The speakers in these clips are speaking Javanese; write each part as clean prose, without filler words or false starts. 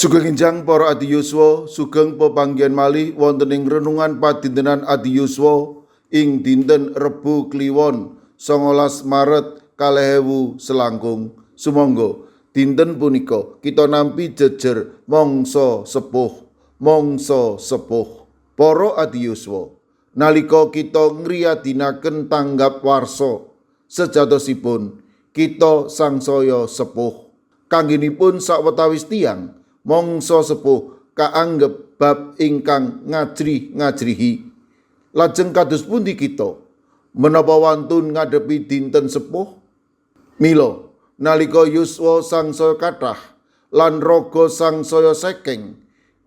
Sugeng enjang para adi yuswa, sugeng pepanggihan malih wonten ing renungan padintenan adi yuswa ing dinten Rebo Kliwon 19 Maret 2000 selangkung. Sumangga dinten punika kita nampi jejer mangsa sepuh, mangsa sepuh. Para adi yuswa, nalika kita ngriyadinaken tanggap warsa, sejatosipun kita sangsaya sepuh. Kanggenipun sawetawis tiyang, mangsa sepuh kaanggep bab ingkang ngajrih-ngajrihi. Lajeng kados pundi kita menapa wantun ngadepi dinten sepuh? Mila nalika yuswa sangsaya kathah lan raga sangsaya sekeng,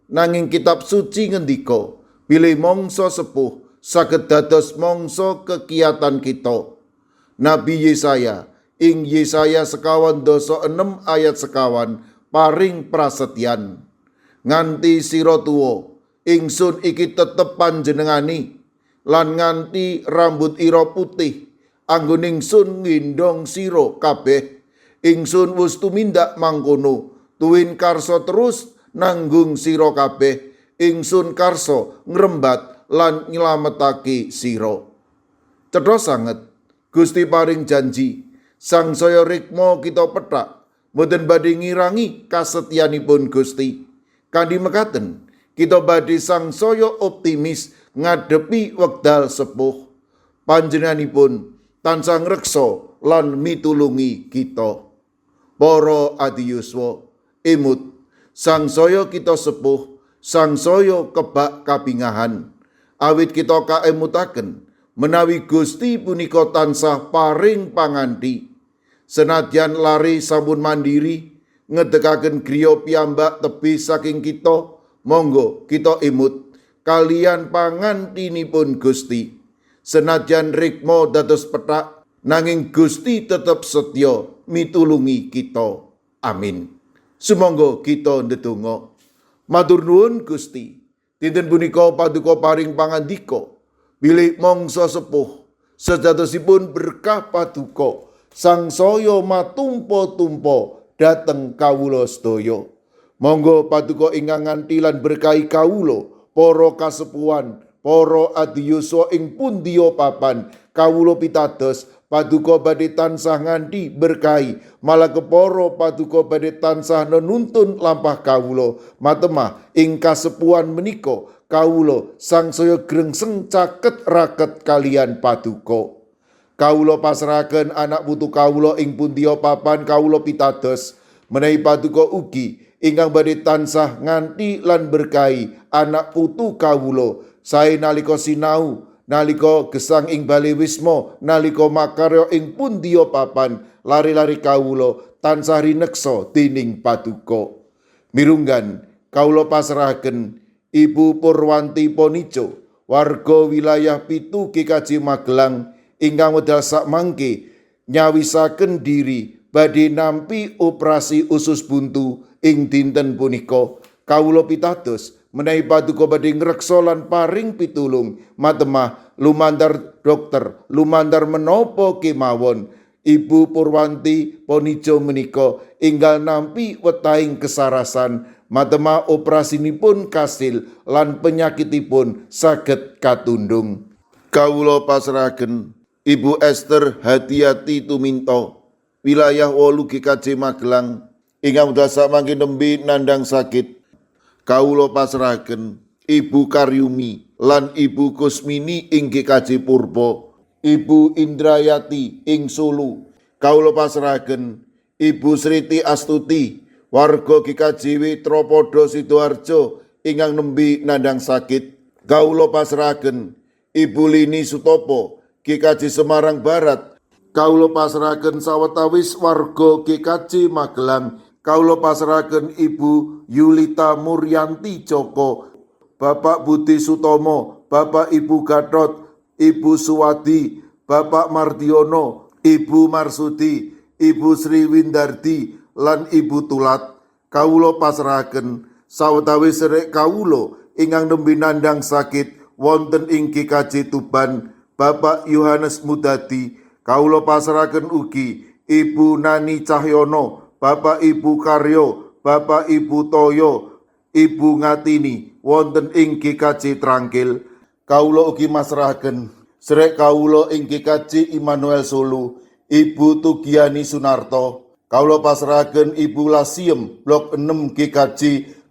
nanging kitab suci ngendika bilih mangsa sepuh saged dados mangsa kekiyatan kita. Nabi Yesaya ing Yesaya 46 ayat 25 paring prasetyan, nganti sira tuwa ingsun iki tetep panjenengani, lan nganti rambut ira putih anggon ingsun nggendhong sira kabeh. Ingsun wis tumindak mangkono tuwin karsa terus nanggung sira kabeh. Ingsun karsa ngrembat lan nyelametake sira. Cetha sanget Gusti paring janji sangsaya rikma kita pethak mboten badhe ngirangi kasetyanipun Gusti. Kanthi mekaten kita badhe sangsaya optimis ngadepi wekdal sepuh. Panjenenganipun tansah ngreksa lan mitulungi kita. Para adi yuswa, emut sangsaya kita sepuh, sangsaya kebak kabingahan. Awit kita kaemutaken menawi Gusti punika tansah paring panganti. Senadyan lare sampun mandiri ngedekaken griya piyambak tebih saking kita, monggo kita emut kaliyan pangantinipun Gusti. Senadyan rikma dados pethak, nanging Gusti tetep setya mitulungi kita. Amin. Sumangga kita ndedonga. Matur nuwun Gusti. Dinten punika paduka paring pangandika bilih mangsa sepuh sejatosipun berkah paduka sangsaya matumpa-tumpa dhateng kawula sedaya. Monggo paduka ingkang nganti lan berkahi kawula, para kasepuhan, para adi yuswa ing pundiya papan, kawula pitados paduka badhe tansah nganti berkahi, malah kepara paduka badhe tansah nenuntun lampah kawula. Matemah ing kasepuhan menika kawula sangsaya grengseng caket raket kaliyan paduka. Kawula pasrahaken anak putu kawula ing pundiya papan kawula pitados menawi paduka ugi ingkang badhe tansah nganti lan berkahi anak putu kawula sae nalika sinau, nalika gesang ing bale wisma, nalika makarya ing pundiya papan, lari-lari kawula tansah rineksa dening paduka. Mirunggan kawula pasrahaken Ibu Purwanti Ponijo, warga wilayah 7 GKJ Magelang ingkang wekdal sakmangke nyawisaken diri badhe nampi operasi usus buntu ing dinten punika. Kawula pitados menawi paduka badhe ngreksa lan paring pitulung matemah lumantar dokter, lumantar menapa kemawon. Ibu Purwanti Ponijo menika enggal nampi wetahing kesarasan matemah operasinipun kasil lan penyakitipun saged katundung. Kawula pasrahaken Ibu Esther Hadiati Tuminto, wilayah 8 GKJ Magelang, ingkang wekdal sakmangke nembe nandhang sakit. Kawula pasrahaken Ibu Karyumi lan Ibu Kusmini ing GKJ Purbo, Ibu Indrayati ing Solo. Kawula pasrahaken Ibu Sriti Astuti, warga GKJW Tropodo Sidoarjo ingkang nembe nandhang sakit. Kawula pasrahaken Ibu Lini Sutopo, GKJ Semarang Barat. Kawula pasrahaken sawetawis warga GKJ Magelang. Kawula pasrahaken Ibu Yulita Muryanti Joko, Bapak Budi Sutomo, Bapak Ibu Gatot, Ibu Suwadi, Bapak Mardiono, Ibu Marsudi, Ibu Sri Windardi, lan Ibu Tulat. Kawula pasrahaken sawetawis serek kawula ingkang nembe nandhang sakit wonten ing GKJ Tuban, Bapak Yohanes Mudadi. Kawula pasrahaken ugi Ibu Nani Cahyono, Bapak Ibu Karyo, Bapak Ibu Toyo, Ibu Ngatini wonten ing GKJ Trangkil. Kawula ugi masrahaken sedherek kawula ing GKJ Immanuel Solo, Ibu Tugiani Sunarto. Kawula pasrahaken Ibu Lasiem Blok 6 GKJ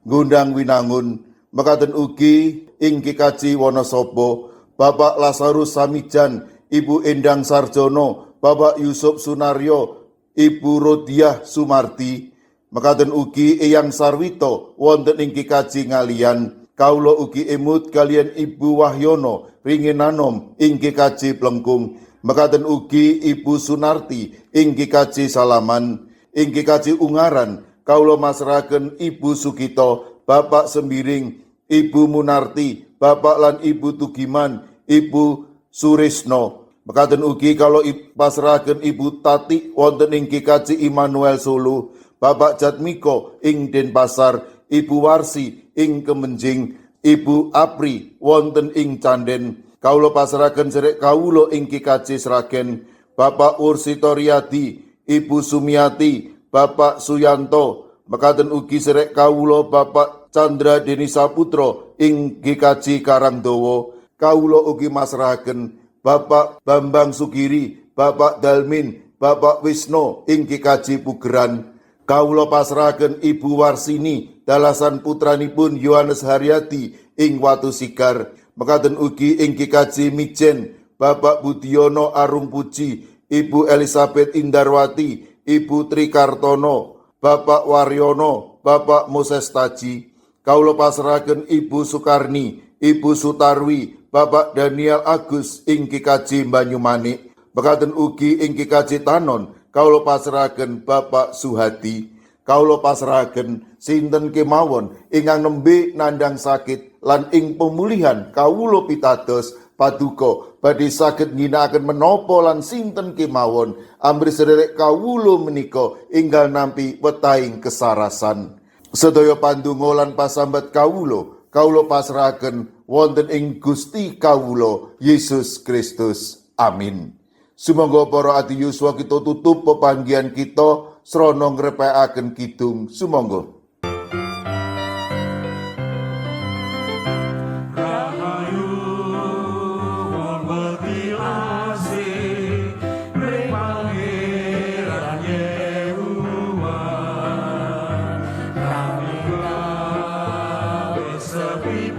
Gondang Winangun. Mekaten ugi ing GKJ Wonosobo, Bapak Lazarus Samijan, Ibu Endang Sarjono, Bapak Yusuf Sunaryo, Ibu Rodiah Sumarti. Mekaten ugi Eyang Sarwito wonten ing GKJ Ngaliyan. Kawula ugi emut kaliyan Ibu Wahyono Ringinanom ing GKJ Plengkung. Mekaten ugi Ibu Sunarti ing GKJ Salaman. Ing GKJ Ungaran kawula masrahaken Ibu Sugito, Bapak Sembiring, Ibu Munarti, Bapak lan Ibu Tugiman, Ibu Surisno. Mekaten ugi kawula pasrahaken Ibu Tati wonten ing GKJ Immanuel Solo, Bapak Jatmiko ing Denpasar, Ibu Warsi ing Kemenjing, Ibu Apri wonten ing Canden. Kawula pasrahaken sedherek kawula ing GKJ Sragen, Bapak Ursito Riyadi, Ibu Sumiati, Bapak Suyanto. Mekaten ugi sedherek kawula Bapak Chandra Deni Saputra ing GKJ Karangdowo. Kawula ugi masrahaken Bapak Bambang Sugiri, Bapak Dalmin, Bapak Wisno ing GKJ Pugeran. Kawula pasrahaken Ibu Warsini dalasan putranipun Yohanes Haryadi ing Watu Sigar. Mekaten ugi ing GKJ Mijen, Bapak Budiono Arung Puji, Ibu Elizabeth Indarwati, Ibu Tri Kartono, Bapak Waryono, Bapak Moses Taji. Kawula pasrahaken Ibu Sukarni, Ibu Sutarwi, Bapak Daniel Agus ing GKJ Banyumanik. Mekaten ugi ing GKJ Tanon, kawula pasrahaken Bapak Suhadi. Kawula pasrahaken sinten kemawon ingkang nembe nandhang sakit lan ing pemulihan kawula pitados paduka badhe saged ngginakaken menapa lan sinten kemawon amrih sedherek kawula menika enggal nampi wetahing kesarasan. Sedaya pandonga lan pasambat kawula, kawula pasrahaken wonten ing Gusti kawula Yesus Kristus. Amin. Sumangga para adi yuswa, kita tutup pepanggihan kita srana ngrepekaken kidung. Sumangga. Rahayu wong wedi asih ring Pangeran Yehuwa. Rame gawe sepi.